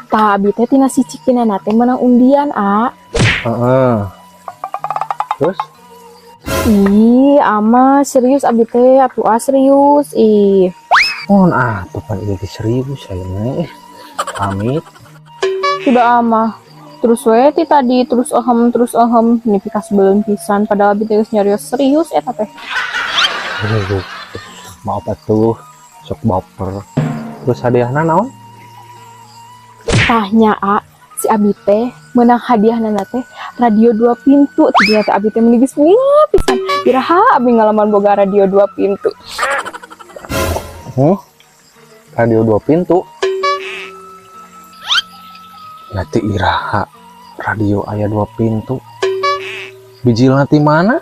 Tah, abi teh tina si Cikina teh menang undian, A. Heeh. Terus? Ih, ama serius abi teh atuh, ah, serius. Ih. Oh, ah, tuh pan ieu teh serius ayeuna eh. Amit. Sudah ama. Terus we ti tadi terus ahem ini pikasebeleun pisan, padahal abi teh geus nyarios serius eta teh. Aduh, maaf atuh, sok baper. Terus hadiahna naon? Tah nya, A, si abi teh menang hadiahna teh radio dua pintu. Ti teh abi teh meuni geus pisan. Iraha abi ngalaman boga radio dua pintu? Huh? Radio dua pintu? Nanti iraha radio aya dua pintu? Bijilna ti mana?